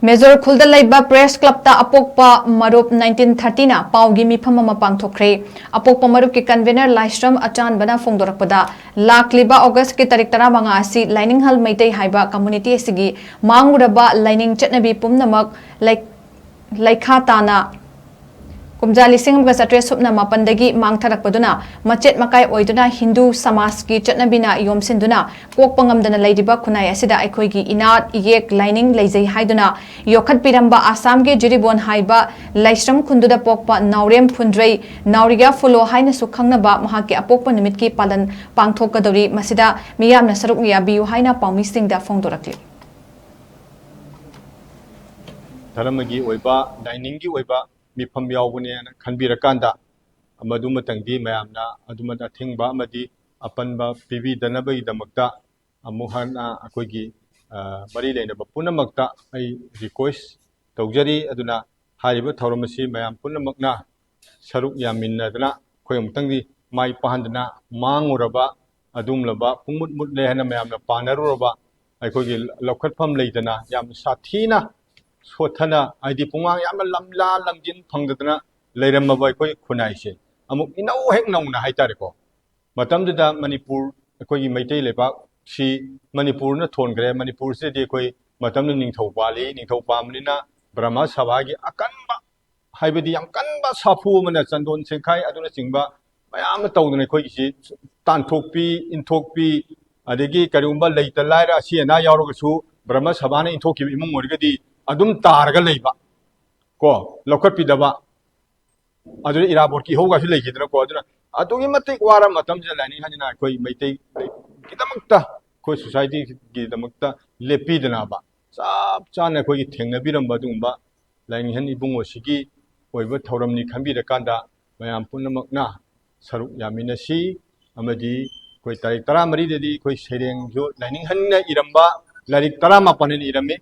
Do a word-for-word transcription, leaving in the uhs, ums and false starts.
Major ꯈꯨꯜꯗ ꯂꯩꯕ press ꯀ꯭ꯂꯕꯇ ꯑꯄꯣꯛꯄ ꯃꯔꯨꯞ ꯅꯥꯏꯟꯇꯤꯟ ꯊꯥꯔꯇꯤꯅ ꯄꯥꯎꯒꯤ ꯃꯤꯐꯝ ꯑꯃ ꯄꯥꯡꯊꯣꯛꯈ꯭ꯔꯦ꯫ ꯑꯄꯣꯛꯄ ꯃꯔꯨꯞꯀꯤ ꯀꯟꯚꯦꯅꯔ ꯂꯥꯏꯁ꯭ꯔꯝ ꯑꯆꯥꯟꯕꯅ ꯐꯣꯡꯗꯣꯔꯛꯄꯗ, ꯂꯥꯛꯂꯤꯕ ꯑꯣꯒꯁꯀꯤ ꯇꯥꯔꯤꯛ ꯇꯔꯥꯃꯉꯥ ꯑꯁꯤ ꯂꯥꯏꯅꯤꯡꯍꯜ ꯃꯩꯇꯩ ꯍꯥꯏꯕ ꯀꯝꯃꯨꯅꯤꯇꯤ ꯑꯁꯤꯒꯤ ꯃꯥꯡꯂꯨꯔꯕ ꯂꯥꯏꯅꯤꯡ ꯆꯠꯅꯕꯤ ꯄꯨꯝꯅꯃꯛ ꯂꯩ-, ꯂꯩꯈꯥ ꯇꯥꯅ ꯀꯨꯝꯖꯥ ꯂꯤꯁꯤꯡ ꯑꯃꯒ ꯆꯥꯇ꯭ꯔꯦꯠ ꯁꯨꯞꯅ ꯃꯥꯄꯟꯗꯒꯤ ꯃꯥꯡꯊꯔꯛꯄꯗꯨꯅ ꯃꯆꯦꯠ ꯃꯀꯥꯏ ꯑꯣꯏꯗꯨꯅ ꯍꯤꯟꯗꯨ ꯁꯃꯥꯖꯀꯤ ꯆꯠꯅꯕꯤꯅ ꯌꯣꯝꯁꯤꯟꯗꯨꯅ ꯀꯣꯛꯄ ꯉꯝꯗꯅ ꯂꯩꯔꯤꯕ ꯈꯨꯟꯅꯥꯏ ꯑꯁꯤꯗ ꯑꯩꯈꯣꯏꯒꯤ ꯏꯅꯥꯠ, ꯏꯌꯦꯛ, ꯂꯥꯏꯅꯤꯡ ꯂꯩꯖꯩ ꯍꯥꯏꯗꯨꯅ ꯌꯣꯛꯈꯠꯄꯤꯔꯝꯕ ꯑꯁꯥꯝꯒꯤ ꯖꯤꯔꯤꯕꯣꯟ ꯍꯥꯏꯕ ꯂꯥꯏꯁ꯭ꯔꯝ ꯈꯨꯟꯗꯨꯗ ꯄꯣꯛꯄ ꯅꯥꯎꯔꯦꯝ ꯐꯨꯟꯗ꯭ꯔꯩ ꯅꯥꯎꯔꯤꯌꯥ ꯐꯨꯂꯣ ꯍꯥꯏꯅꯁꯨ ꯈꯪꯅꯕ ꯃꯍꯥꯛꯀꯤ ꯑꯄꯣꯛꯄ ꯅꯨꯃꯤꯠꯀꯤ ꯄꯥꯂꯟ ꯄꯥꯡꯊꯣꯛꯀꯗꯧꯔꯤ꯫ ꯃꯁꯤꯗ ꯃꯤꯌꯥꯝꯅ ꯁꯔꯨꯛ ꯌꯥꯕꯤꯌꯨ ꯍꯥꯏꯅ ꯄꯥꯎꯃꯤꯁꯤꯡꯗ ꯐꯣꯡꯗꯣꯔꯛꯂꯤ꯫ ꯙꯔꯃꯒꯤ ꯑꯣꯏꯕ, ꯂꯥꯏꯅꯤꯡꯒꯤ ꯑꯣꯏꯕ ꯃꯤꯐꯝ ꯌꯥꯎꯕꯅꯦꯅ ꯈꯟꯕꯤꯔꯀꯥꯟꯗ, ꯃꯗꯨꯃꯇꯪꯗꯤ ꯃꯌꯥꯝꯅ ꯑꯗꯨꯃ ꯑꯊꯤꯡꯕ ꯑꯃꯗꯤ ꯑꯄꯟꯕ ꯄꯤꯕꯤꯗꯅꯕꯒꯤꯗꯃꯛꯇ ꯑꯃꯨꯛ ꯍꯟꯅ ꯑꯩꯈꯣꯏꯒꯤ, ꯑ, ꯃꯔꯤ ꯂꯩꯅꯕ ꯄꯨꯝꯅꯃꯛꯇ ꯑꯩ ꯔꯤꯀ꯭ꯋꯦꯁ ꯇꯧꯖꯔꯤ꯫ ꯑꯗꯨꯅ ꯍꯥꯏꯔꯤꯕ ꯊꯧꯔꯝ ꯑꯁꯤ ꯃꯌꯥꯝ ꯄꯨꯝꯅꯃꯛꯅ ꯁꯔꯨꯛ ꯌꯥꯃꯤꯟꯅꯗꯅ ꯑꯩꯈꯣꯏ ꯑꯃꯨꯛꯇꯪꯗꯤ ꯃꯥꯏ ꯄꯥꯛꯍꯟꯗꯅ ꯃꯥꯡꯉꯨꯔꯕ ꯑꯗꯨꯒꯨꯝꯂꯕ ꯄꯨꯡꯃꯨꯠ ꯃꯨꯠꯂꯦ ꯍꯥꯏꯅ ꯃꯌꯥꯝꯅ ꯄꯥꯅꯔꯨꯔꯕ ꯑꯩꯈꯣꯏꯒꯤ ꯂꯧꯈꯠꯐꯝ ꯂꯩꯇꯅ ꯌꯥꯝꯅ ꯁꯥꯊꯤꯅ ꯁꯣꯠꯊꯅ, ꯍꯥꯏꯗꯤ ꯄꯨꯡꯉꯥꯡ ꯌꯥꯝꯅ ꯂꯝꯂꯥ ꯂꯝꯖꯤꯟ ꯐꯪꯗꯗꯅ ꯂꯩꯔꯝꯃꯕ ꯑꯩꯈꯣꯏ ꯈꯨꯟꯅꯥꯏꯁꯦ ꯑꯃꯨꯛ ꯏꯅꯧ ꯍꯦꯛ ꯅꯧꯅ ꯍꯥꯏꯇꯥꯔꯦꯀꯣ, ꯃꯇꯝꯗꯨꯗ ꯃꯅꯤꯄꯨꯔ, ꯑꯩꯈꯣꯏꯒꯤ ꯃꯩꯇꯩ ꯂꯩꯕꯥꯛꯁꯤ ꯃꯅꯤꯄꯨꯔꯅ ꯊꯣꯟꯈ꯭ꯔꯦ꯫ ꯃꯅꯤꯄꯨꯔꯁꯤꯗꯗꯤ ꯑꯩꯈꯣꯏ ꯃꯇꯝꯗꯨ ꯅꯤꯡꯊꯧ ꯄꯥꯜꯂꯤ꯫ ꯅꯤꯡꯊꯧ ꯄꯥꯟꯕꯅꯤꯅ ꯕ꯭ꯔꯍꯃ ꯁꯚꯥꯒꯤ ꯑꯀꯟꯕ, ꯍꯥꯏꯕꯗꯤ ꯌꯥꯝ ꯀꯟꯕ ꯁꯥꯐꯨ ꯑꯃꯅ ꯆꯟꯗꯣꯟ ꯆꯦꯡꯈꯥꯏ ꯑꯗꯨꯅꯆꯤꯡꯕ ꯃꯌꯥꯝ ꯑꯃ ꯇꯧꯗꯅ ꯑꯩꯈꯣꯏꯒꯤꯁꯤ ꯇꯥꯟꯊꯣꯛꯄꯤ, ꯏꯟꯊꯣꯛꯄꯤ, ꯑꯗꯒꯤ ꯀꯔꯤꯒꯨꯝꯕ ꯂꯩꯇ ꯂꯥꯏꯔ ꯑꯁꯤ ꯑꯅꯥ ꯌꯥꯎꯔꯒꯁꯨ ꯕ꯭ꯔꯍꯃ ꯁꯚꯥꯅ ꯏꯟꯊꯣꯛꯈꯤꯕ ꯏꯃꯨꯡ ꯑꯣꯏꯔꯒꯗꯤ ꯑꯗꯨꯝ ꯇꯥꯔꯒ ꯂꯩꯕ, ꯀꯣ, ꯂꯧꯈꯠꯄꯤꯗꯕ, ꯑꯗꯨꯅ ꯏꯔꯥꯕꯣꯠꯀꯤ ꯏꯍꯧꯒꯁꯨ ꯂꯩꯈꯤꯗꯅꯀꯣ꯫ ꯑꯗꯨꯅ ꯑꯗꯨꯛꯀꯤ ꯃꯇꯤꯛ ꯋꯥꯔꯕ ꯃꯇꯝꯁꯤꯗ ꯂꯥꯏꯅꯤꯡ ꯍꯟꯅ ꯑꯩꯈꯣꯏ ꯃꯩꯇꯩꯒꯤꯗꯃꯛꯇ, ꯑꯩꯈꯣꯏ ꯁꯣꯁꯥꯏꯇꯤꯒꯤꯗꯃꯛꯇ ꯂꯦꯞꯄꯤꯗꯅꯕ, ꯆꯞ ꯆꯥꯅ ꯑꯩꯈꯣꯏꯒꯤ ꯊꯦꯡꯅꯕꯤꯔꯝꯕ ꯑꯗꯨꯒꯨꯝꯕ ꯂꯥꯏꯅꯤꯡꯍꯟ ꯏꯕꯨꯡꯉꯣꯁꯤꯒꯤ ꯑꯣꯏꯕ ꯊꯧꯔꯝꯅꯤ ꯈꯟꯕꯤꯔꯀꯥꯟꯗ ꯃꯌꯥꯝ ꯄꯨꯝꯅꯃꯛꯅ ꯁꯔꯨꯛ ꯌꯥꯃꯤꯟꯅꯁꯤ꯫ ꯑꯃꯗꯤ ꯑꯩꯈꯣꯏ ꯇꯥꯔꯤꯛ ꯇꯔꯥꯃꯔꯤꯗꯗꯤ ꯑꯩꯈꯣꯏ ꯁꯩꯔꯦꯡꯁꯨ ꯂꯥꯏꯅꯤꯡꯍꯟꯅ ꯏꯔꯝꯕ ꯂꯥꯏꯔꯤꯛ ꯇꯔꯥꯃꯥꯄꯟ ꯍꯥꯏꯅ ꯏꯔꯝꯃꯤ꯫